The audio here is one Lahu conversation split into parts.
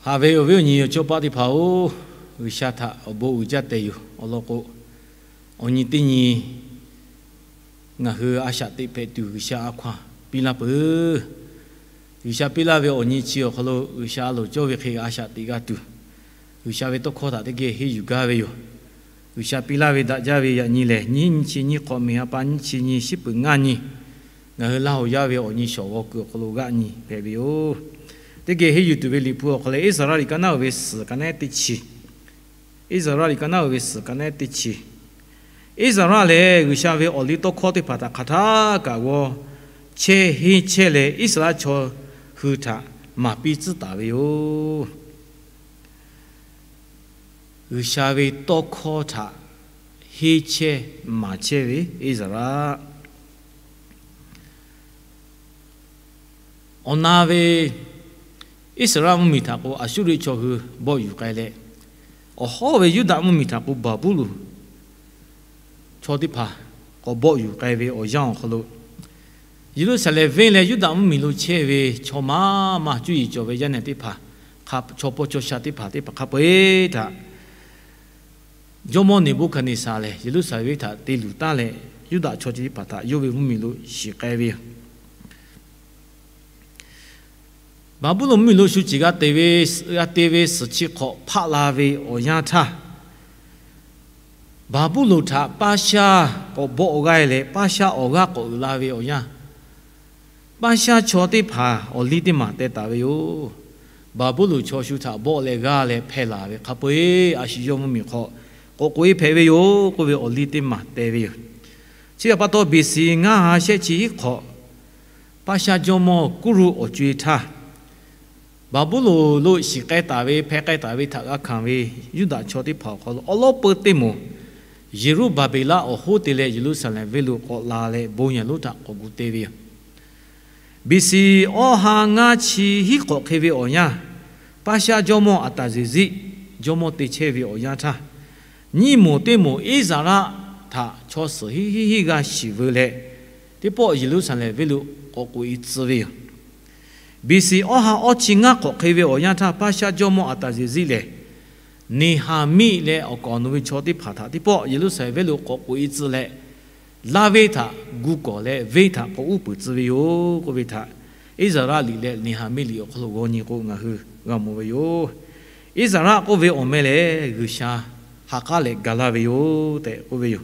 Haꞈ ve awˬ viˉ awˬ nyi awˬ cawˇ paˆ teˇ hpaˍ-oˬ, G'uiˬsha htaꞈ awˬ bon uiˍ jaˇ tehˬ yoˬ. Awˬ lawn k'o, awˬ nyi teˇ nyi ngaˬ hui a shaꞈ teꞈ hpehꞈ tuˬ G'uiˬsha a hkaw-anˬ piˇ laˇ peuˬ. G'uiˬsha piˇ laˇ ve awˬ nyi chi awˬ hk'aw lo G'uiˬsha a loˍ cawˇ ve hk'e a shaꞈ teꞈ g'a tuˬ, G'uiˬsha ve tawˇ hkawˇ htaꞈ teˇ geh henˇ yuˬ gaˇ ve yoˬ. G'uiˬsha piˇ laˇ ve daꞈ jaˇ ve yaꞈ nyi lehˬ, nyiˇ nyi chi nyiˇ hk'awꞈ meˍ ha pa nyiˇ chi nyi shiˉ peuˍ ngaˇ nyi, ngaˬ hui Laˇ hoˍ yaˇ ve awˬ nyi shawˍ g'aw kuiˬ awˬ hk'aw lo g'aˆ nyi hpehꞈ ve yoˬ. Teˇ geh henˇ yuˬ tuˬ ve Liꞈ hpu awˬ hk'aw lo Iˉsaˍreˍlaˆ liꞈ ka naˉ uiˍ ve suhˍ ka nehˉ teˇ chi, Iˉsaˍreˍlaˆ liꞈ ka naˉ uiˍ ve suhˍ ka nehˉ teˇ chi, Iˉsaˍreˍlaˆ lehˬ G'uiˬsha ve awˬliˇtawˇhkawˇ teˇ hpaˍ htaꞈ hk'aˬ htaˇ kaꞈ g'aw chehˇ henˇ chehˇ leh, Iˉsaˍreˍlaˆ chaw hui htaꞈ maˍ piˇ tcuhˉ taˍ ve yoˬ. G'uiˬsha ve tawˇ hkawˇ htaꞈ henˇ chehˇ maˍ chehˇ ve Iˉsaˍreˍlaˆ, awˬ na ve Iˉsaˍreˍlaˆ mvuhˇmiˬ htaꞈ k'o Aˍsuˇriˆ chaw hui bawˆ yuˬ k'ai leh, awˬ hawˉ ve Yuˇdaꞈ mvuhˇmiˬ htaꞈ k'o Baˍbuˍlonˍ chaw teˇ hpaˍ k'awꞈ bawˆ yuˬ k'ai ve awˬ yanˇ awˬ hk'aw lo, Yeˍruˆsaˍlehnˍ venˇ leh Yuˇdaꞈ mvuhˇmiˬ lo chehˇ ve chaw maˇ maˇ cuˇ yiˍ cawˬ ve yaˇ nehˬ teˇ hpaˍ, chaw paw chaw sha teˇ hpaˍ teˇ hpaˍ hk'a peu-eˬ htaꞈ jawˇmawˇ Neˍbuˆhkaˍneˍsaˍ lehˬ Yeˍruˆsaˍlehnˍ venˇ htaꞈ te luˬ taˉ leh, Yuˇdaꞈ chaw chi teˇ hpaˍ htaꞈ yawˇ ve mvuhˇmiˬ lo shiˍ k'ai ve yoˬ. Baˍbuˍlonˍ mvuhˇmiˬ lo shu ceˬ g'a te ve, g'a te ve suhˍ chi hk'awꞈ hpaˆ la ve awˬ yanˇ htaˇ, Baˍbuˍlonˍ htaꞈ paˇ shaˇ k'awꞈ bawˆ g'aˇ leh, paˇ shaˇ awˬ g'aˇ k'awꞈ uiˍ la ve awˬ yanˇ, paˇ shaˇ chaw teˇ hpaˍ awˬ liˇ teˇ maˬ teh taˍ ve yoˬ. Baˍbuˍlonˍ chaw shu htaꞈ bawˆ leh g'aˇ leh hpehˇ laˬ ve hk'a peu-eˬ a shu yawˇ mvuhˇmiˬ hk'aw k'awꞈ k'oꞈ-e hpehꞈ ve yoˬ k'oˆ ve awˬ liˇ teˇ maˬ teh ve yoˬ. Chi htaꞈ pa taw, B C ngaˇ ha shehˆ chi hiˉ hk'awꞈ, Paˇshaˆ jawˇmawˇ Kuˇruˆ awˬ co-e htaˇ, Baˍbuˍlonˍ lo shiˍ k'ai taˍ ve, hpeh k'ai taˍ ve htaꞈ g'a hkanˍ ve Yuˇdaꞈ chaw teˇ hpaˍ awˬ hk'aw lo awˉ lawˉ peuˇ teˇ moˍ, Yeˍruˆbaˍbeˍlaˆ awˬ hoˉ te leh Yeˍruˆsaˍlehnˍ venˇ lo k'awꞈ la leh bon yehˬ lonˉ htaꞈ k'awꞈ gu te ve yoˬ. B C awˇ ha ngaˇ chi hiˉ hk'awꞈ hk'e ve awˬ yanˇ, Paˇshaˆ jawˇmawˇ Aˍtaˍzeˍziˆ jawˇmawˇ te chehˇ ve awˬ yanˇ htaˇ, nyiˇ moˍ teˇ moˍ Iˉsaˍraˆ htaꞈ chaw suhˍ hiˉ hiˉ hiˉ g'aˇ shiˍ veu leh, teˇ pawˆ Yeˍruˆsaˍlehnˍ venˇ lo k'awꞈ k'oꞈ-e tcuh ve yoˬ. B C awˇ ha awˇ chi ngaˇ hk'awꞈ hk'e ve awˬ yanˇ htaˇ, Paˇshaˆ jawˇmawˇ Aˍtaˍzeˍziˆ lehˬ, Neˍhaˍmiˆ leh awˬ kaˍ awˬ nu ve chaw teˇ hpaˍ htaꞈ teˇ pawˆ Yeˍruˆsaˍlehnˍ venˇ lo k'awꞈ k'oꞈ-e tcuh leh, laˇ venˇ htaꞈ gu kawˍ leh venˇ htaꞈ k'awꞈ uˉ peunˍ tcuh ve yoˬ k'oˆ ve htaꞈ, Iˉsaˍraˆ liꞈ leh Neˍhaˍmiˆ liꞈ awˬ hk'aw lo g'aw nyi k'o ngaˬ hui g'a mawˬ ve yoˬ. Iˉsaˍraˆ k'oˆ ve awˬ meh lehˬ, G'uiˬsha ha k'aˉ leh ga laˇ ve yoˬ tehꞈ k'oˆ ve yoˬ.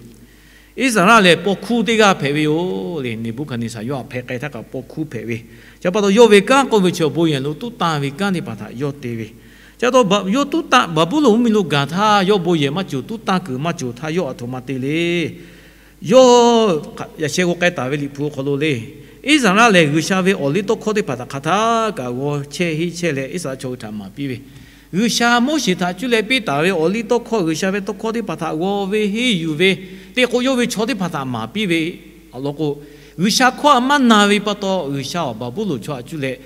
Iˉsaˍraˆ lehˬ, paw hkuˇ teˇ g'aˇ hpehꞈ ve yoˬ le. Neˍbuˆhkaˍneˍsaˍ yawˇ htaꞈ hpeh k'ai htaˇ kaꞈ paw hkuˇ hpehꞈ ve. Chi pa taw, yawˇ ve kanˉ k'oˆ ve chi awˬ bon yehˬ lo tuˉ tanˇ ve kanˉ teˇ hpaˍ htaꞈ yawˇ te ve. Chi pa taw, yawˇ tuˉ tanˇ, Baˍbuˍlonˍ mvuhˇmiˬ lo gaˬ htaˇ yawˇ bon yehˬ maˇ cawˬ, tuˉ tanˇ kuiˬ maˇ cawˬ htaˇ yawˇ aˬ htoꞈ ma te le. Yawˇ yaꞈ sheh g'aw k'ai taˍ ve Liꞈ hpu awˬ hk'aw lo le, Iˉsaˍraˆ lehˬ G'uiˬsha ve awˬliˇtawˇhkawˇ teˇ hpaˍ htaꞈ hk'aˬ htaˇ kaꞈ g'aw chehˇ henˇ chehˇ leh Iˉsaˍraˆ chaw hui htaꞈ maˍ piˇ ve, G'uiˬsha Moˉseˍ htaꞈ cuˇ leh piˇ taˍ ve awˬliˇtawˇhkawˇ, G'uiˬsha ve tawˇhkawˇ teˇ hpaˍ htaꞈ g'aw ve henˇ yuˬ ve, teˇ k'o yawˇ ve chaw teˇ hpaˍ htaꞈ maˍ piˇ ve awˬ lawn k'o, G'uiˬsha hkawˇ a maˇ na ve pa taw, G'uiˬsha awˬ Baˍbuˍlonˍ chaw htaꞈ cuˇ leh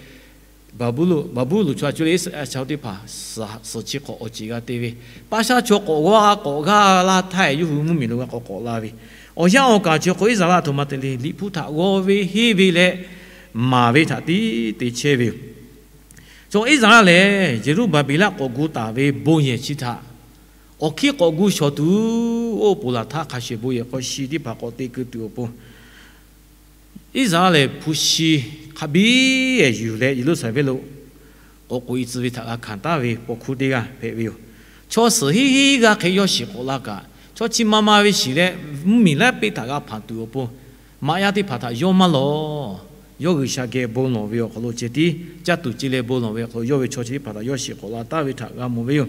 Baˍbuˍlonˍ, Baˍbuˍlonˍ chaw htaꞈ cuˇ leh Iˉsaˍreˍlaˆ chaw teˇ hpaˍ suhˍ chi hk'awꞈ awˬ ceˬ g'a te ve, Paˇshaˆ chaw k'awꞈ g'aˇ k'awꞈ g'aˇ laˇ htaˇ yawˇ hui mvuhˇmiˬ lo g'a k'awꞈ k'awꞈ la ve, awˬ yanˇ awˬ kaˍ chi hk'aw Iˉsaˍreˍlaˆ aˬ htoꞈ ma te le, Liꞈ hpu htaꞈ g'aw ve henˇ ve leh maˍ ve htaꞈ tiˉ te chehˇ ve yoˬ. Chaw Iˉsaˍreˍlaˆ lehˬ, Yeˍruˆbaˍbeˍlaˆ k'awꞈ gu taˍ ve bon yehˬ chi htaꞈ awˬ hkiˉ k'awꞈ gu shawˍ tuˬ, oˇ ponˬ laˬ htaˇ hk'a shuˍ bon yehˬ hk'aw shi teˇ hpaˍ k'awꞈ te keu tuˬ awˬ pon, Iˉsaˍreˍlaˆ lehˬ hpu shi hk'a biˇ yuˬ leh Yeˍruˆsaˍlehnˍ venˇ lo k'awꞈ k'oꞈ-e tcuh ve htaꞈ g'a hkanˍ taˍ ve paw hkuˇ teˇ g'aˇ hpehꞈ ve yoˬ. Chaw suhˍ hiˉ hiˉ g'aˇ hk'e yawˇ shiˍ k'awꞈ la kaꞈ, chaw chi ma ma ve shiˍ leh mvuhˇmiˬ laiˉ peˆ htaꞈ g'a hpanˍ tuˬ awˬ pon, maꞈ yaˇ teˇ hpaˍ htaꞈ yawˇ maˇ lawˬ. Yawˇ G'uiˬsha geh bon lawˬ ve awˬ hk'aw lo ceh tiˉ caˇ tuˬ ce leh bon lawˬ ve awˬ hk'aw lo yawˇ ve chaw chi teˇ hpaˍ htaꞈ yawˇ shiˍ k'awꞈ la taˍ ve htaꞈ g'a mawˬ ve yoˬ.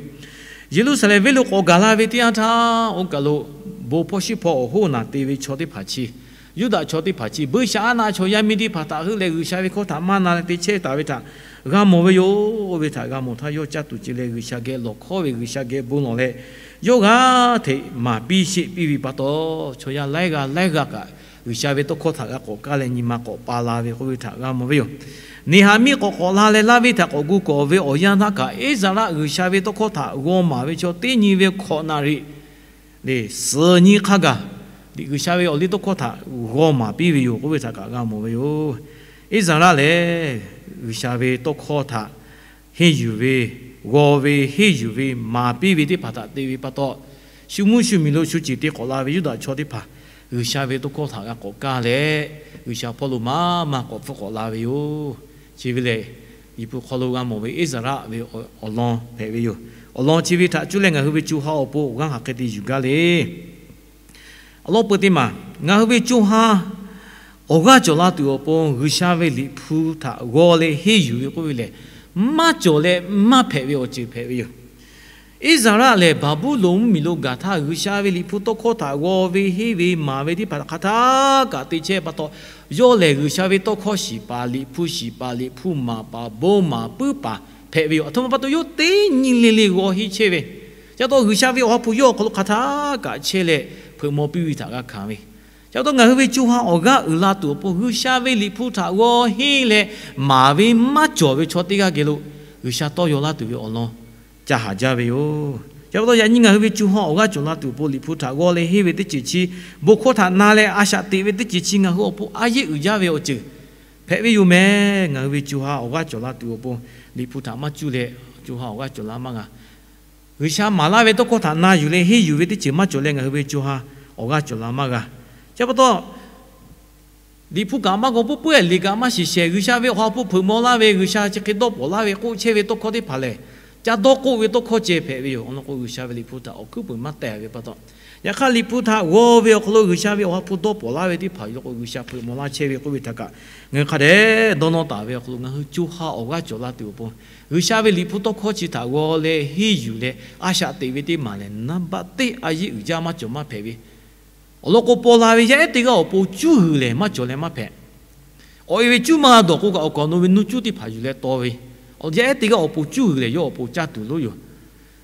Yeˍruˆsaˍlehnˍ venˇ lo k'awꞈ gaˬ la ve teˇ yanˇ htaˇ, oˇ kaˬ lo bon hpawˇ shiˉ hpawˇ awˬ hoˉ naˬ te ve chaw teˇ hpaˍ chi, Yuˇdaꞈ chaw teˇ hpaˍ chi, buiˇshaˆaˉnaˆ chaw yaˇ miˇ teˇ hpaˍ htaꞈ heuˆ leh G'uiˬsha ve hkawˇ htaꞈ maˇ na leh te chehˇ taˍ ve htaꞈ g'a mawˬ ve yoˬ. Oˇ ve htaꞈ g'a mawˬ htaˇ yawˇ caˇ tuˬ ce leh G'uiˬsha geh lawˬ hkawˉ ve, G'uiˬsha geh bon lawˬ leh yawˇ g'aˇ hteꞈ maˍ piˇ sheˆ piˇ ve pa taw, chaw yaˇ laiˉ g'aˇ laiˉ g'aˇ kaꞈ G'uiˬsha ve tawˇ hkawˇ htaꞈ g'a k'awꞈ kaˇ leh nyi ma k'awꞈ pa la ve k'oˆ ve htaꞈ g'a mawˬ ve yoˬ. Neˍhaˍmiˆ k'awꞈ k'awꞈ la leh laˇ venˇ htaꞈ k'awꞈ gu kawˍ ve awˬ yanˇ htaˇ kaꞈ, Iˉsaˍreˍlaˆ G'uiˬsha ve tawˇ hkawˇ htaꞈ g'aw maˍ ve chaw teˇ nyi ve hkawꞈ naˍ riˍ le, suhˍ nyi hk'a gaˬ G'uiˬsha ve awˬliˇtawˇhkawˇ htaꞈ g'aw maˍ piˇ ve yoˬ k'oˆ ve htaꞈ kaꞈ g'a mawˬ ve yoˬ. Iˉsaˍreˍlaˆ lehˬ, G'uiˬsha ve tawˇ hkawˇ htaꞈ henˇ yuˬ ve g'aw ve, henˇ yuˬ ve, maˍ piˇ ve teˇ hpaˍ htaꞈ te ve pa taw, shu mvuhˇ shu miˬ lo shu ceˬ te k'awꞈ la ve Yuˇdaꞈ chaw teˇ hpaˍ G'uiˬsha ve tawˇ hkawˇ htaꞈ g'a k'awꞈ kaˇ leh, G'uiˬsha hpawˇ lo maˇ maˇ k'awꞈ hpfuhˆ k'awꞈ la ve yoˬ. Chi ve lehˬ, Liꞈ hpu hk'aw lo g'a mawˬ ve Iˉsaˍreˍlaˆ ve awˬ lawn hpehꞈ ve yoˬ. Awˬ lawn chi ve htaꞈ cuˇ leh ngaˬ hui ve co ha awˬ pon awˬ g'aˇ hk'aˬ hk'e te yuˬ gaˇ le. Awˬ lawn peuˬ teˇ maˬ, ngaˬ hui ve co ha awˬ g'aˇ cawˬ la tuˬ awˬ pon G'uiˬsha ve Liꞈ hpu htaꞈ g'aw leh henˇ yuˬ ve k'oˆ ve lehˬ, maˇ cawˬ leh maˇ hpehꞈ ve awˬ ceuˬ hpehꞈ ve yoˬ. Iˉsaˍreˍlaˆ lehˬ, Baˍbuˍlonˍ mvuhˇmiˬ lo gaˬ htaˇ, G'uiˬsha ve Liꞈ hpu tawˇ hkawˇ htaꞈ g'aw ve, henˇ ve, maˍ ve teˇ hpaˍ hk'aˬ htaˇ kaꞈ te chehˇ pa taw, yawˇ lehˬ G'uiˬsha ve tawˇ hkawˇ shiˍ paˍ, Liꞈ hpu shiˍ paˍ, Liꞈ hpu maˍ paˍ, bon maˍ puiˉ paˍ hpehꞈ ve yoˬ. Aˬ htoꞈ ma pa taw yawˇ teˇ nyi le le g'aw henˇ chehˇ ve, chi pa taw G'uiˬsha ve awˬ ha hpu yawˇ awˬ hk'aw lo hk'aˬ htaˇ kaꞈ chehˇ leh hpeuꞈ maw piˇ ve htaꞈ g'a hkanˍ ve. Chi pa taw ngaˬ hui ve co ha awˬ g'aˇ uiˍ la tuˬ awˬ pon G'uiˬsha ve Liꞈ hpu htaꞈ g'aw henˇ leh maˍ ve maˇ cawˬ ve chaw teˇ g'aˇ geh lo G'uiˬsha tawˇ yaw laˇ tuˬ ve awˬ lawn ca haˍ jaˇ ve yoˬ. Chi pa taw yaꞈ nyi ngaˬ hui ve co ha awˬ g'aˇ cawˬ la tuˬ awˬ pon Liꞈ hpu htaꞈ g'aw leh henˇ ve teˇ ceuˬ chi, bon hkawˇ htaꞈ na leh a shaꞈ teꞈ ve teˇ ceuˬ chi ngaˬ hui awˬ pon a yeˆ uiˍ jaˇ ve awˬ ceuˬ hpehꞈ ve yoˬ mehˍ. Ngaˬ hui ve co ha awˬ g'aˇ cawˬ la tuˬ awˬ pon Liꞈ hpu htaꞈ maˇ cuˇ leh co ha awˬ g'aˇ cawˬ la maˇ g'a. G'uiˬsha maˍ laˇ ve tawˇ hkawˇ htaꞈ na yuˬ leh henˇ yuˬ ve teˇ ceuˬ maˇ cawˬ leh ngaˬ hui ve co ha awˬ g'aˇ cawˬ la maˇ g'a. Chi pa taw Liꞈ hpu kaꞈ maˇ g'aw puiˉ puiˉ, liꞈ kaꞈ maˇ shiˍ shehˍ, G'uiˬsha ve awˬ ha hpu hpeuꞈ maw laˇ ve, G'uiˬsha chi hk'e dawˇ pawnˍ laˇ ve k'oˆ chehˇ ve tawˇ hkawˇ teˇ hpaˍ lehˬ, ca dawˇ k'oˆ ve tawˇ hkawˇ ceh hpehꞈ ve yoˬ. Awˬ lawn k'o, G'uiˬsha ve Liꞈ hpu htaꞈ awˬ hkuiˉ puiˍ maˇ teh ve pa taw, yaꞈ hk'aˇ Liꞈ hpu htaꞈ g'aw ve awˬ hk'aw lo G'uiˬsha ve awˬ ha hpu dawˇ pawnˍ laˇ ve teˇ hpaˍ yoˬ. Awˬ lawn k'o, G'uiˬsha hpeuꞈ maw laˇ chehˇ ve k'oˆ ve htaꞈ kaꞈ, ngaˬ hui hk'a dehꞈ dawˇ nawˇ taˍ ve awˬ hk'aw lo ngaˬ hui co ha awˬ g'aˇ cawˬ la tuˬ awˬ pon, G'uiˬsha ve Liꞈ hpu tawˇ hkawˇ chi htaꞈ g'aw leh henˇ yuˬ leh a shaꞈ teꞈ ve teˇ maˬ lehˬ, naˍ baˆ teˇ a yeˆ uiˍ jaˇ maˇ cawˬ maˇ hpehꞈ ve. Awˬ lawn k'o, paw la ve yaˇ ehˉ teˇ g'aˇ awˬ pon cuˇ g'uiˬ lehˬ maˇ cawˬ leh maˇ hpehꞈ. Awˬ e ve cuˇ maˇ g'a dawˬ k'o kaꞈ, awˬ kaꞈ awˬ naw ve nuˇ cuˇ teˇ hpaˍ yuˬ leh taw ve, yaˇ ehˉ teˇ g'aˇ awˬ pon cuˇ g'uiˬ lehˬ yawˇ awˬ pon caˇ tuˬ lonˉ yoˬ.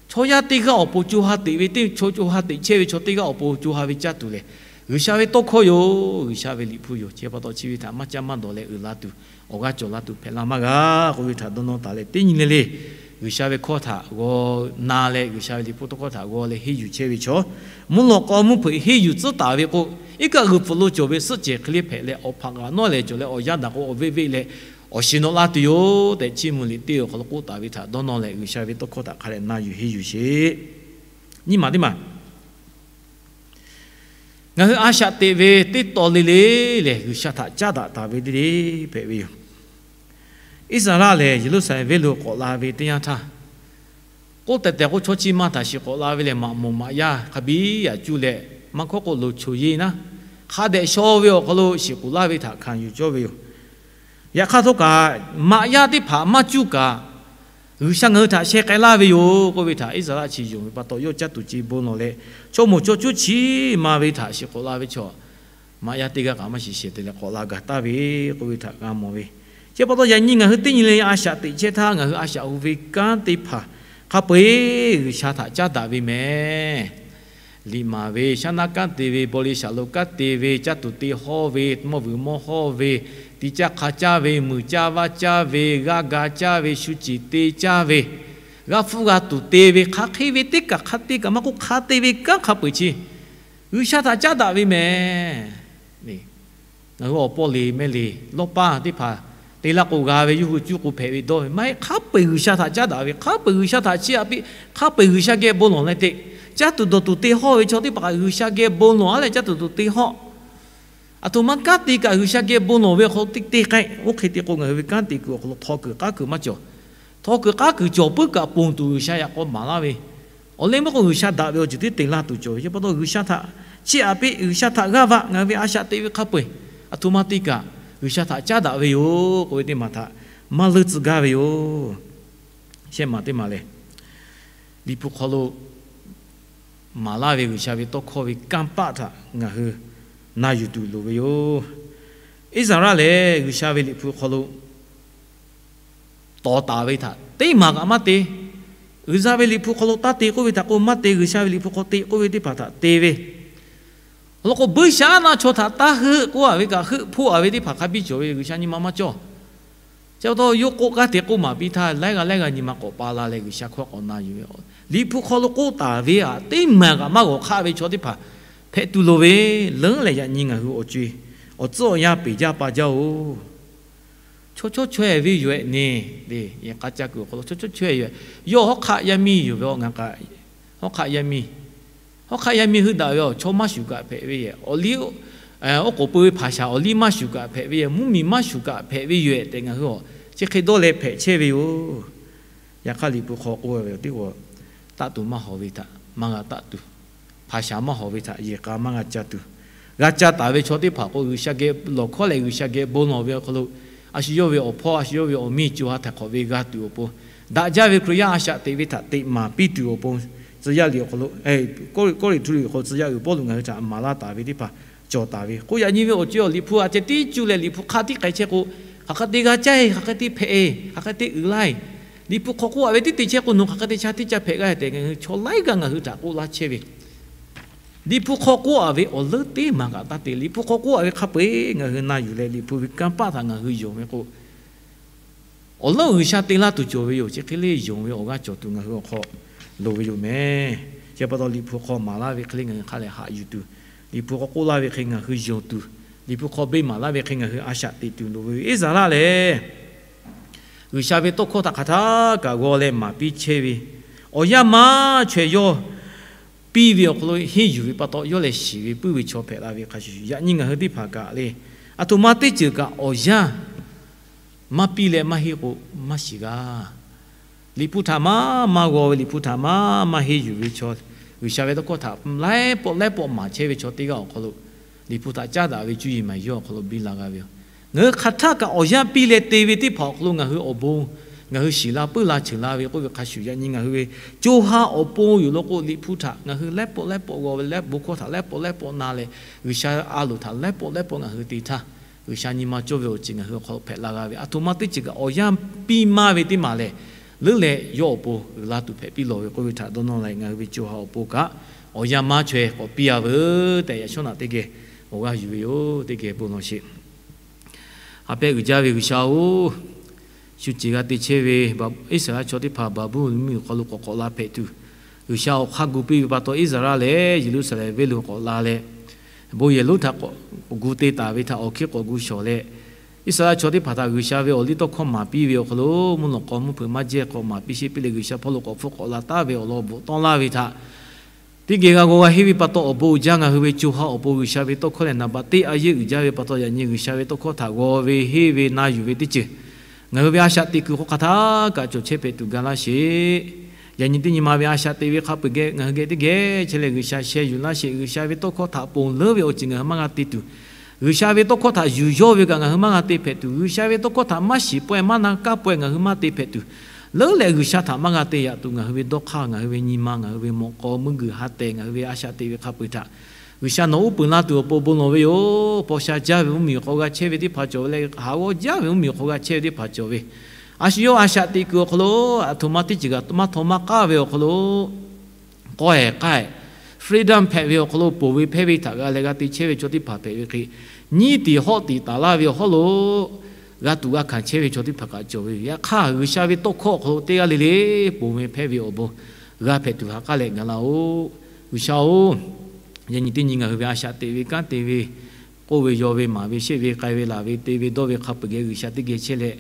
Chaw yaˇ teˇ g'aˇ awˬ pon co ha teꞈ ve teˇ, co ha teꞈ chehˇ ve chaw teˇ g'aˇ awˬ pon co ha ve caˇ tuˬ lehˬ, G'uiˬsha ve tawˇ hkawˇ yoˬ. G'uiˬsha ve Liꞈ hpu yoˬ. Chi pa taw chi ve htaꞈ maˇ caˇ maˇ dawˬ leh uiˍ la tuˬ, awˬ g'aˇ cawˬ la tuˬ hpehꞈ la maˇ g'a k'oˆ ve htaꞈ dawˇ nawˇ taˍ leh, teˇ nyi le le G'uiˬsha ve hkawˇ htaꞈ g'aw na leh G'uiˬsha ve Liꞈ hpu tawˇ hkawˇ htaꞈ g'aw leh henˇ yuˬ chehˇ ve chaw, mvuhˇ lawꞈ k'aw mvuhˇ hpeuꞈ henˇ yuˬ tcuhˉ taˍ ve k'o, iˉ kaˆ g'uiˬ pfuhˍ lo cawˬ ve suhˆ cehˬ hk'e le hpehꞈ leh, awˬ hpaꞈ g'aꞈ nawˉ lehˬ cawˬ leh awˬ yanˇ daꞈ k'o awˬ veˆ veˆ leh awˬ shiˍ nawꞈ la tuˬ yoˬ tehꞈ, Chiˇ mvuh liꞈ teˇ awˬ hk'aw lo k'oˆ taˍ ve htaꞈ dawˇ nawˇ leh, G'uiˬsha ve tawˇ hkawˇ htaꞈ hk'a dehꞈ na yuˬ henˇ yuˬ sheˍ. Nyiˇ maˬ teˇ maˬ, ngaˬ hui a shaꞈ teꞈ ve teˇ taw le le lehˬ, G'uiˬsha htaꞈ caˉ daꞈ taˍ ve le le hpehꞈ ve yoˬ. Iˉsaˍreˍlaˆ lehˬ, Yeˍruˆsaˍlehnˍ venˇ lo k'awꞈ la ve teˇ yanˇ htaˇ, k'oˆ tehˬ tehˬ k'o, chaw chi ma htaꞈ shiˍ k'awꞈ la ve lehˬ, maꞈ moˍ maꞈ yaˇ hk'a biˇ yaꞈ cuˇ leh, maˇ hkawˇ k'o loˍ choˬ yeˇ naˉ, hk'a dehꞈ shaw ve awˬ hk'aw lo shiˍ k'oˍ laˇ ve htaꞈ hkanˍ yuˬ cawˇ ve yoˬ. Yaꞈ hk'aˇ htawˇ kaꞈ, maꞈ yaˇ teˇ hpaˍ maˇ cuˇ kaꞈ, G'uiˬsha ngaˬ hui htaꞈ sheh k'ai laˇ ve yoˬ k'oˆ ve htaꞈ Iˉsaˍreˍlaˆ chi yonˍ ve pa taw, yawˇ caˇ tuˬ ce bon lawˬ leh, chaw moˍ chaw cuˇ chi ma ve htaꞈ shiˍ k'awꞈ la ve chaw, maꞈ yaˇ teˇ g'aˇ kaꞈ maˇ shiˍ shehˍ te leh k'awꞈ la gaˬ taˍ ve k'oˆ ve htaꞈ g'a mawˬ ve. Chi pa taw, yaꞈ nyi ngaˬ hui teˇ nyi le a shaꞈ teꞈ chehˇ htaˇ, ngaˬ hui a shaꞈ hu ve kanˉ teˇ hpaˍ hk'a peu-eˬ G'uiˬsha htaꞈ caˉ daꞈ ve mehˍ. Liꞈ maˍ ve, shaˉ naˆ kanˉ te ve, baw le shaˍ lo kanˉ te ve, caˇ tuˬ te hawˇ ve, mawˇ vuiˬ mawˇ hawˇ ve, ti caˇ hk'a caˇ ve, muiˬ caˇ vaˇ caˇ ve, g'aˇ ga caˇ ve, shu ceˬ te caˇ ve, g'a hpfuhˆ g'a tuˬ te ve, hk'aˬ hk'e ve teˇ kaˬ hk'a te kaꞈ maˇ k'oˆ, hk'a te ve kanˉ hk'a peu-eˬ chi G'uiˬsha htaꞈ caˉ daꞈ ve mehˍ. Ngaˬ hui awˬ paw le mehˆ le, lawˇ paˇ teˇ hpaˍ te laˇ k'o g'a ve, yawˇ hui cuˇ k'o hpehꞈ ve dawˇ ve maˇ heˆ. Hk'a peu-eˬ G'uiˬsha htaꞈ caˉ daꞈ ve, hk'a peu-eˬ G'uiˬsha htaꞈ chiˇ aꞈ piˇ, hk'a peu-eˬ G'uiˬsha geh bon lawˬ leh teꞈ, caˇ tuˬ dawˬ tuˬ te hawˇ ve chaw teˇ hpaˍ kaꞈ G'uiˬsha geh bon lawˬ-a leh caˇ tuˬ dawˬ tuˬ te hawˇ. Aˬ htoꞈ ma kanˉ te kaꞈ G'uiˬsha geh bon lawˬ ve awˬ hk'aw lo teˇ te k'ai. Oˇ hk'e te k'o, ngaˬ hui ve kanˉ te kuiˬ awˬ hk'aw lo htaw kuiˬ k'aˉ kuiˬ maˇ cawˬ. Htaw kuiˬ k'aˉ kuiˬ cawˬ puiˉ kaꞈ, ponˬ tuˬ G'uiˬsha yaꞈ k'aw maˍ laˇ ve, awˬ leh maˇ k'o G'uiˬsha daꞈ ve awˬ ceuˬ teˇ te laˇ tuˬ cawˬ ve. Chi pa taw G'uiˬsha htaꞈ chiˇ aꞈ piˇ, G'uiˬsha htaꞈ g'aˇ va. Ngaˬ hui ve a shaꞈ teꞈ ve hk'a peu-eˬ aˬ htoꞈ ma te kaꞈ G'uiˬsha htaꞈ caˉ daꞈ ve yoˬ k'oˆ ve teˇ maˬ htaꞈ maˇ leuˇ tcuh gaˇ ve yoˬ. Shehˆ maˬ teˇ maˬ lehˬ, Liꞈ hpu hk'aw lo maˍ laˇ ve G'uiˬsha ve tawˇ hkawˇ ve kanˇ paˆ htaꞈ ngaˬ hui na yuˬ tuˬ loˍ ve yoˬ. Iˉsaˍreˍlaˆ lehˬ, G'uiˬsha ve Liꞈ hpu hk'aw lo tawˍ taˍ ve htaꞈ teˇ maˬ kaꞈ maˇ te. G'uiˬsha ve Liꞈ hpu hk'aw lo taˇ te k'oˆ ve htaꞈ k'o maˇ te, G'uiˬsha ve Liꞈ hpu hk'aw te k'oˆ ve teˇ hpaˍ htaꞈ te ve. Awˬ lawn k'o, buiˇshaˆaˉnaˆ chaw htaꞈ taˇ heuˆ k'oˆ-a ve kaꞈ, heuˆ hpoˆ-a ve teˇ hpaˍ hk'a biˇ cawˬ ve, G'uiˬsha nyi ma maˇ cawˇ. Chi pa taw, yawˇ k'oˆ k'aˉ te k'oˆ maˍ piˇ htaˇ, laiˉ g'aˇ laiˉ g'aˇ nyi ma k'awꞈ pa la leh G'uiˬsha hkawˇ k'awꞈ na yuˬ ve. Liꞈ hpu hk'aw lo k'oˆ taˍ ve htaꞈ teˇ maˬ kaꞈ maˇ g'awˬ hk'aˆ ve chaw teˇ hpaˍ hpehꞈ tuˬ loˍ ve. Leuˉ leh yaꞈ nyi ngaˬ hui awˬ co-e awˬ tcuhˉ awˬ yanˇ peˬ jaˇ pa jaˇ-oˬ. chaw chawˇ chaweh ve yoˬ-ehˍ neˬ le. Yehˬ k'a ca kuiˬ awˬ hk'aw lo chaw chawˇ chaweh yoˬ-ehˍ. Yawˇ hawˉ hk'aˆ yaˇ miˇ yoˬ ve awˬ ngaˬ kaꞈ, hawˉ hk'aˆ yaˇ miˇ, hawˉ hk'aˆ yaˇ miˇ heuˆ daꞈ ve awˬ chaw maˇ shuˍ kaꞈ hpehꞈ ve yehˬ. Awˬ liˇ, oˉ k'oˍ pui ve hpaˍ shaˍ awˬ liˇ maˇ shuˍ kaꞈ hpehꞈ ve yehˬ. Mvuhˇmiˬ maˇ shuˍ kaꞈ hpehꞈ ve yoˬ-ehˍ tehꞈ ngaˬ hui awˬ chi hk'e dawˇ leh hpehꞈ chehˇ ve yoˬ. Yaꞈ hk'aˇ Liꞈ hpu hk'aw k'oˆ ve teˇ k'o, taˆ tuˬ maˇ hawˍ ve htaꞈ maˇ g'a taˆ tuˬ, hpaˍ shaˍ maˇ hawˍ ve htaꞈ yehˬ k'a maˇ g'a ca tuˬ, g'a ca taˍ ve chaw teˇ hpaˍ k'o, G'uiˬsha geh lawˬ hkawˇ leh G'uiˬsha geh bon lawˬ ve awˬ hk'aw lo, a shu yawˇ ve awˬ hpawˇ a shu yawˇ ve awˬ miˇ co ha htaiˍ hk'awꞈ ve g'a tuˬ awˬ pon, daꞈ jaˇ ve Hkriꞈ yaˇ a shaꞈ teꞈ ve htaꞈ teꞈ maˍ piˇ tuˬ awˬ pon, tcuh yaˇ liꞈ awˬ hk'aw lo, Kawˇrenˍhtuˆ liꞈ hk'aw tcuh yaˇ uiˍ Pawˇluꞈ ngaˬ hui htaꞈ maˍ laˇ taˍ ve teˇ hpaˍ cawˬ taˍ ve k'o, yaꞈ nyi ve awˬ co awˬ Liꞈ hpu a ceh tiˉ cuˇ leh Liꞈ hpu hk'a tiˉ k'ai chehˇ k'o, hk'aˬ hk'e te g'a caˇ-e, hk'aˬ hk'e te hpehꞈ-e, hk'aˬ hk'e te uiˍ laˇ-e. Liꞈ hpu hk'aw k'oˆ-a ve tiˉ te chehˇ k'o, nawˬ hk'aˬ hk'e te sha tiˉ ca hpehꞈ g'a-e tehꞈ ngaˬ hui chaw laiˉ g'aˇ ngaˬ hui htaꞈ k'oˆ laˇ chehˇ ve, Liꞈ hpu hk'aw k'oˆ-a ve awˬ leuˉ teˇ maˬ kaꞈ taˇ te. Liꞈ hpu hk'aw k'oˆ-a ve hk'a peu-eˬ ngaˬ hui na yuˬ leh Liꞈ hpu ve kanˇ paˆ htaꞈ ngaˬ hui yonˍ ve k'o, awˬ leuˉ G'uiˬsha te laˇ tuˬ cawˬ ve yoˬ. Chi hk'e le yonˍ ve awˬ g'aˇ cawˬ tuˬ ngaˬ hui awˬ hk'aw loˍ ve yoˬ mehˍ. Chi pa taw Liꞈ hpu hk'aw maˍ laˇ ve hk'e le ngaˬ hui hk'a leh haꞈ yuˬ tuˬ, Liꞈ hpu hk'aw k'oˆ laˇ ve hk'e ngaˬ hui yonˍ tuˬ, Liꞈ hpu hk'aw beˇ maˍ laˇ ve hk'e ngaˬ hui a shaꞈ teꞈ tuˬ loˍ ve yoˬ. Iˉsaˍreˍlaˆ lehˬ, G'uiˬsha ve tawˇ hkawˇ htaꞈ hk'aˬ htaˇ kaꞈ g'aw leh maˍ piˇ chehˇ ve, awˬ yanˇ maˇ chaweh yawˇ piˇ ve awˬ hk'aw lo henˇ yuˬ ve pa taw, yawˇ lehˬ shiˍ ve puiˉ ve chaw hpehꞈ la ve hk'a shuˍ shuˍ, yaꞈ nyi ngaˬ hui teˇ hpaˍ kaꞈ le, aˬ htoꞈ ma teˇ ceuˬ kaꞈ awˬ yanˇ maˇ piˇ leh maˇ henˇ k'o, maˇ shiˍ g'a. Liꞈ hpu htaꞈ maˇ maˇ g'aw ve, Liꞈ hpu htaꞈ maˇ maˇ henˇ yuˬ ve chaw, G'uiˬsha ve tawˇ hkawˇ htaꞈ laiˉ pawˆ laiˉ pawˆ maˍ chehˇ ve chaw teˇ g'aˇ awˬ hk'aw lo, Liꞈ hpu htaꞈ caˉ daꞈ ve cuˇ yiˍ maˍ yawˇ awˬ hk'aw lo biˇ la g'a ve yoˬ. Ngaˬ hui hk'aˬ htaˇ kaꞈ awˬ yanˇ piˇ leh te ve teˇ hpaˍ awˬ hk'aw lo ngaˬ hui awˬ bon, ngaˬ hui shiˍ la puiˉ la cheuˬ la ve k'oˆ ve hk'a shuˍ, yaꞈ nyi ngaˬ hui ve co ha awˬ pon yoˬ law k'o, Liꞈ hpu htaꞈ ngaˬ hui laiˉ pawˆ laiˉ pawˆ g'aw ve, leh bon hkawˇ htaꞈ laiˉ pawˆ laiˉ pawˆ na leh, G'uiˬsha a loˍ htaꞈ laiˉ pawˆ laiˉ pawˆ ngaˬ hui te htaˇ, G'uiˬsha nyi ma cawˇ ve awˬ ceuˬ ngaˬ hui awˬ hk'aw lo hpehꞈ la g'a ve, aˬ htoꞈ ma teˇ ceuˬ kaꞈ awˬ yanˇ piˇ maˇ ve teˇ maˬ lehˬ, leuˉ leh yawˇ awˬ pon uiˍ la tuˬ hpehꞈ piˇ lawˬ ve k'oˆ ve htaꞈ dawˇ nawˇ leh, ngaˬ hui ve co ha awˬ pon kaꞈ awˬ yanˇ maˇ chaweh k'awꞈ piˇ-a veuˬ tehꞈ, yaꞈ shawˉ naꞈ teˇ geh awˬ g'aˇ yuˬ ve yoˬ. Teˇ geh bon lawˬ sheˍ. A pehˉ uiˍ jaˇ ve G'uiˬsha-oˬ, shu ceˬ g'a te chehˇ ve Iˉsaˍreˍlaˆ chaw teˇ hpaˍ Baˍbuˍlonˍ mvuhˇmiˬ awˬ hk'aw lo k'awꞈ k'awꞈ la hpehꞈ tuˬ, G'uiˬsha awˬ hk'aˇ gu piˇ ve pa taw, Iˉsaˍreˍlaˆ lehˬ Yeˍruˆsaˍlehnˍ venˇ lo k'awꞈ la leh, bon yehˬ lonˉ htaꞈ k'awꞈ gu te taˍ ve htaꞈ awˬ hkiˉ k'awꞈ gu shawˍ leh, Iˉsaˍreˍlaˆ chaw teˇ hpaˍ htaꞈ G'uiˬsha ve awˬ liˇ tawˇ hkawˇ maˍ piˇ ve awˬ hk'aw lo, mvuhˇ lawꞈ k'aw mvuhˇ hpeuꞈ maˇ jehˇ k'awꞈ maˍ piˇ sheˍ piˇ leh, G'uiˬsha hpawˇ lo k'awꞈ hpfuhˆ k'awꞈ la taˍ ve awˬ lawn bvuhꞈ tawˆ laˇ ve htaꞈ teˇ geh g'a g'aw g'a henˇ ve pa taw, awˬ bon uiˍ jaˇ. Ngaˬ hui ve co ha awˬ pon G'uiˬsha ve tawˇ hkawˇ lehˬ naˍ baꞈ teˇ a yehˇ uiˍ jaˇ ve pa taw, yaꞈ nyi G'uiˬsha ve tawˇ hkawˇ htaꞈ g'aw ve henˇ ve na yuˬ ve teˇ ceuˬ ngaˬ hui ve a shaꞈ teꞈ kuiˬ hk'aw hk'aˬ htaˇ kaꞈ cawˬ chehˇ hpehꞈ tuˬ ga laˇ sheˍ. Yaꞈ nyi teˇ nyi ma ve a shaꞈ teꞈ ve hk'a peu-eˬ geh ngaˬ hui geh teˇ geh chehˇ leh G'uiˬsha sheh yuˬ laˇ sheˍ. G'uiˬsha ve tawˇ hkawˇ htaꞈ ponˬ leuˉ ve awˬ ceuˬ ngaˬ hui maˇ g'a te tuˬ, G'uiˬsha ve tawˇ hkawˇ htaꞈ yuˬ yawˇ ve kaꞈ ngaˬ hui maˇ g'a te hpehꞈ tuˬ, G'uiˬsha ve tawˇ hkawˇ htaꞈ maˇ shiˍ pawehˇ maˇ na kaˇ pawehˇ ngaˬ hui maˇ te hpehꞈ tuˬ, leuˉ leh G'uiˬsha htaꞈ maˇ g'a te yaꞈ tuˬ, ngaˬ hui ve dawˇ hk'aˇ, ngaˬ hui ve nyi ma, ngaˬ hui ve mawꞈ k'aw, meuˇ g'uiˬ ha tehˬ, ngaˬ hui ve a shaꞈ teꞈ ve hk'a peu-eˬ htaꞈ G'uiˬsha nawˬ uˉ peunˍ la tuˬ awˬ pon bon lawˬ ve yoˬ. Paw sha jaˇ ve mvuhˇmiˬ awˬ hk'aw g'a chehˇ ve teˇ hpaˍ cawˬ ve leh, haˍ g'awˇ jaˇ ve mvuhˇmiˬ awˬ hk'aw g'a chehˇ ve teˇ hpaˍ cawˬ ve, a shu yawˇ a shaꞈ teꞈ kuiˬ awˬ hk'aw lo aˬ htoꞈ ma teˇ ceuˬ kaꞈ maˇ htaw maˇ k'aˉ ve awˬ hk'aw lo k'awehˬ k'ai, freedom hpehꞈ ve awˬ hk'aw lo ponˬ ve hpehˇ ve htaꞈ g'a leh g'a te chehˇ ve chaw teˇ hpaˍ hpehꞈ ve hk'e, nyiˇ tiˍ hawˆ tiˍ taˍ laˇ ve awˬ hawˉ lo g'a tuꞈ g'a hkanˍ chehˇ ve chaw teˇ hpaˍ kaꞈ cawˬ ve yoˬ. Yaꞈ hk'aˇ, G'uiˬsha ve tawˇ hkawˇ awˬ hk'aw lo teˇ g'aˇ le le ponˬ ve hpehˇ ve awˬ bon g'a hpehꞈ tuˬ ha k'aˉ leh ga laˇ-oˆ. G'uiˬsha-oˬ, yaꞈ nyi teˇ nyi ngaˬ hui ve a shaꞈ teꞈ ve kanˉ te ve, k'oˆ ve yaw ve maˍ ve shehˆ ve k'ai ve laˬ ve te ve dawˇ ve hk'a peu-eˬ geh G'uiˬsha teˇ geh chehˇ leh,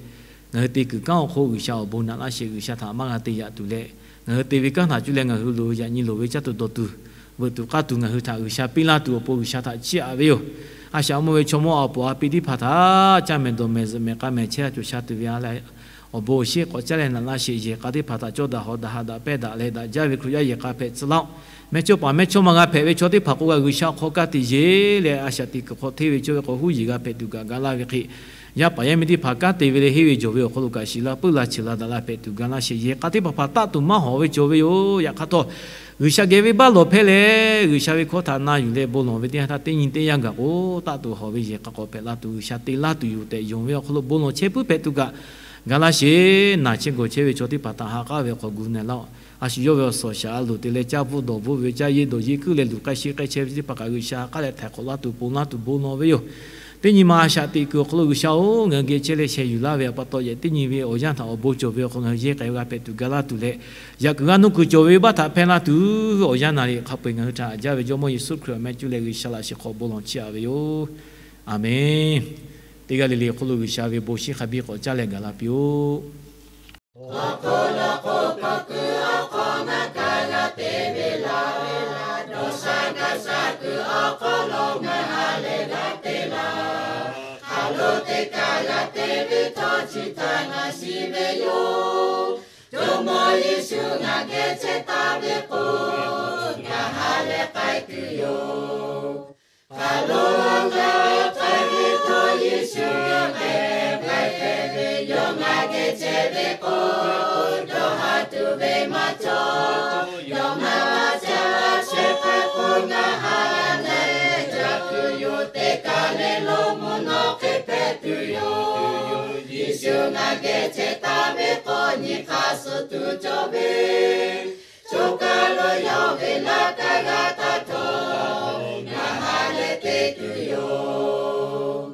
ngaˬ hui te kuiˬ kanˉ awˬ hk'oˆ G'uiˬsha awˬ bon naꞈ laˇ sheˍ. G'uiˬsha htaꞈ maˇ g'a te yaꞈ tuˬ leh, ngaˬ hui te ve kanˉ htaꞈ cuˇ leh ngaˬ hui loˍ ve yaꞈ nyi loˍ ve caˇ tuˬ dawˬ tuˬ, veuꞈ tuˬ k'aˇ tuˬ ngaˬ hui htaꞈ G'uiˬsha piˇ laˇ tuˬ awˬ pon G'uiˬsha htaꞈ chiˇ aꞈ ve yoˬ. A shaꞈ mawˇ ve chaw mawˇ a poˍ a pi teˇ hpaˍ htaꞈ caˇ mehˍ dawˬ mehˍ zuhꞈ mehˍ k'a mehˍ chehˇ a cawˬ sha tuˬ ve a leh, awˬ bon awˬ shinˉ k'awꞈ caˉ leh naꞈ laˇ sheˍ. Yehˬ k'a teˇ hpaˍ htaꞈ cawˇ daꞈ hawˍ daꞈ haꞈ daꞈ pehˇ daꞈ leh daꞈ jaˇ ve Hkriꞈ yaˇ yehˬ k'a hpehꞈ tcuh laˇ-oˆ. Mehˇ chawˇ paˍ mehˇ chawˇ ma g'a hpehꞈ ve chaw teˇ hpaˍ k'o, g'a G'uiˬsha awˬ hk'aw ka tiꞈ yeˬ leh a shaꞈ teꞈ kuiˬ hk'aw hteˇ ve cawˇ ve k'o, huˉ yeˬ g'a hpehꞈ tuˬ kaꞈ ga laˇ ve hk'e, yaˇ paˍ yaˇ miˇ teˇ hpaˍ kanˉ te ve leh henˇ ve jawˬ ve awˬ hk'aw lo kaꞈ shiˍ la puiˉ la cheuˬ la daꞈ la hpehꞈ tuˬ ga laˇ sheˍ. Yehˬ k'a teˇ hpaˍ hpaˍ taˆ tuˬ maˇ hawˍ ve cawˬ ve yoˬ. Yaꞈ hk'aˇ htawˇ, G'uiˬsha geh venˇbaˆ lawˬ hpehˇ leh G'uiˬsha ve hkawˇ htaꞈ na yuˬ leh bon lawˬ ve teˇ yanˇ htaˇ, teˇ nyi teˇ yanˇ gaˬ k'o, taˆ tuˬ hawˍ ve yehˬ k'a k'awꞈ hpehꞈ la tuˬ, G'uiˬsha te laˇ tuˬ yoˬ tehꞈ yonˍ ve awˬ hk'aw lo bon lawˬ chehˇ puiˉ hpehꞈ tuˬ kaꞈ ga laˇ sheˍ. Naˬ chehˇ gawˬ chehˇ ve chaw teˇ hpaˍ htaꞈ ha k'aˉ ve awˬ hk'aw gu na laˇ-oˆ. A shu yawˇ ve awˬ suhˍ shaˍ a loˍ te leh caˇ bvuhˆ dawˬ bvuhˆ ve, caˇ yeˇ dawˬ yeˇ kuiˬ leh luˬ k'ai sheˆ k'ai chehˇ ve teˇ hpaˍ kaꞈ G'uiˬsha ha k'aˉ leh htaiˍ hk'awꞈ laˇ tuˬ, ponˬ laˇ tuˬ bon lawˬ ve yoˬ. Teˇ nyi ma a shaꞈ teꞈ kuiˬ awˬ hk'aw lo G'uiˬsha-oˬ, ngaˬ hui geh chehˇ leh sheh yuˬ laˇ ve pa taw, yaꞈ teˇ nyi ve awˬ yanˇ htaꞈ awˬ bon cawˬ ve awˬ hk'aw ngaˬ hui yehˇ k'ai g'a hpehꞈ tuˬ ga laˇ tuˬ leh, yaꞈ kuiˬ g'a nuˇ kuiˬ cawˬ ve venˇbaˆ htaꞈ hpehˇ laˇ tuˬ, awˬ yanˇ naˍ riˍ hk'a peu-eˬ ngaˬ hui htaꞈ haꞈ jaˇ ve Jawˇmawˇ Yeˍsuˆ Hkriꞈ awˬ meh cuˇ leh G'uiˬsha laꞈ sheh hk'aw bon lawˬ chiˇ aꞈ ve yoˬ. Aˬmenˍ. Teˇ g'aˇ le le hk'oˆ lo G'uiˬsha ve bon shinˉ hk'a biˇ k'awꞈ caˇ leh gaˬ la piˇ-oˆ. Awˬ hk'aw lo k'o, hkawꞈ kuiˬ awˬ hk'aw ngaˬ kaꞈ g'a te ve laˇ ve laˇ. Dawˇ sha gaˇ sha kuiˬ awˬ hk'aw lo ngaˬ ha lehˬ g'a te laˇ. Hk'a lo teˇ kaꞈ g'a te ve htawˇ, chi htaꞈ ngaˬ shiˍ ve yoˬ. Jawˇmawˇ Yeˍsuˆ ngaˬ geh chehˇ taˍ ve k'o, ngaˬ ha lehˬ k'ai tuˬ yoˬ. Hk'a lo ngaˬ k'ai ve htawˇ, Yeˍsuˆ yawˇ geh k'ai hpehꞈ ve, yawˇ ngaˬ geh chehˇ ve k'o, dawˇ haˍ tuˬ ve maˇ cawˬ. Yawˇ ngaˬ geh chehˇ k'ai k'o, ngaˬ ha lehˬ jaˇ tuˬ yoˬ. Teˇ kaˬ le lo mvuhˇ naw hk'e hpehꞈ tuˬ yoˬ. Yeˍsuˆ ngaˬ geh chehˇ taˍ ve k'o, nyi hk'aˇ suh tuˬ cawˬ ve, choˬ kaˬ lo yawˇ ve laꞈ kaˇ g'a taˇ htawˇ, ngaˬ ha lehˬ te tuˬ yoˬ.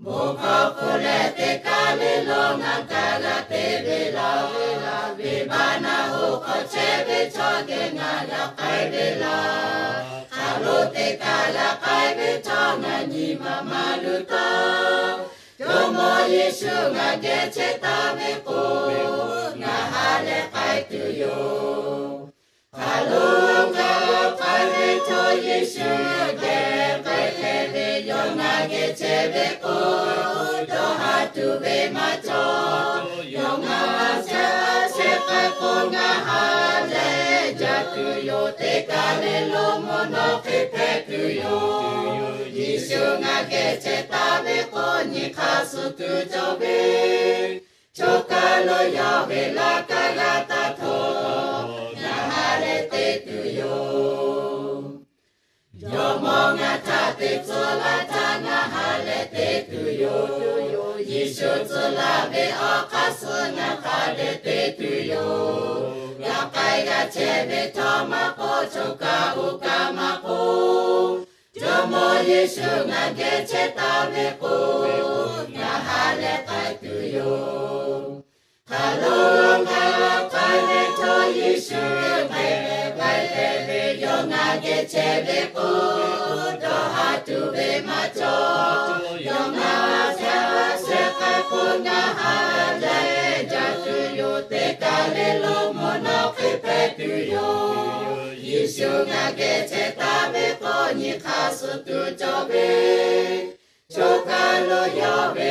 Bon hkawˇ hk'oˆ leh teˇ kaˬ le lo ngaˬ kaꞈ g'a te ve laˇ ve laˇ. Venˇbaˆ naˆ hoꞈ hk'aw chehˇ ve chaw geh ngaˬ g'a k'ai ve laˇ. Hk'a lo teˇ kaˬ g'a k'ai ve htawˇ, ngaˬ nyi ma maˇ luˬ taˇ. Jawˇmawˇ Yeˍsuˆ ngaˬ geh chehˇ taˍ ve k'o, ngaˬ ha lehˬ k'ai tuˬ yoˬ. Hk'a lo ngaˬ k'ai ve htawˇ, Yeˍsuˆ geh k'ai hpehꞈ ve, yawˇ ngaˬ geh chehˇ ve k'o, dawˇ haˍ tuˬ ve maˇ cawˬ. Yawˇ ngaˬ geh chehˇ k'ai k'o, ngaˬ ha lehˬ jaˇ tuˬ yoˬ. Teˇ kaˬ le lo mvuhˇ naw hk'e hpehꞈ tuˬ yoˬ. Yeˍsuˆ ngaˬ geh chehˇ taˍ ve k'o, nyi hk'aˇ suh tuˬ cawˬ ve, choˬ kaˬ lo yawˇ ve laꞈ kaˇ g'a taˇ htawˇ, ngaˬ ha lehˬ te tuˬ yoˬ. Jawˇmawˇ ngaˬ htaꞈ te tcuh laˇ htaˇ, ngaˬ ha lehˬ te tuˬ yoˬ. Yeˍsuˆ tcuh laˇ ve awˬ hk'aˇ suh ngaˬ ha lehˬ te tuˬ yoˬ. G'a k'ai g'a chehˇ ve htawˇ maˇ k'oˆ, choˬ kaˬ oˇ kaˬ maˇ k'oˆ, Jawˇmawˇ Yeˍsuˆ ngaˬ geh chehˇ taˍ ve k'o, ngaˬ ha lehˬ k'ai tuˬ yoˬ. Hk'a lo ngaˬ k'ai ve htawˇ, Yeˍsuˆ geh k'ai hpehꞈ ve, yawˇ ngaˬ geh chehˇ ve k'o, dawˇ haˍ tuˬ ve maˇ cawˬ. Yawˇ ngaˬ geh chehˇ k'ai k'o, ngaˬ ha lehˬ jaˇ tuˬ yoˬ. Teˇ kaˬ le lo mvuhˇ naw hk'e hpehꞈ tuˬ yoˬ. Yeˍsuˆ ngaˬ geh chehˇ taˍ ve k'o, nyi hk'aˇ suh tuˬ cawˬ ve, choˬ kaˬ lo yawˇ ve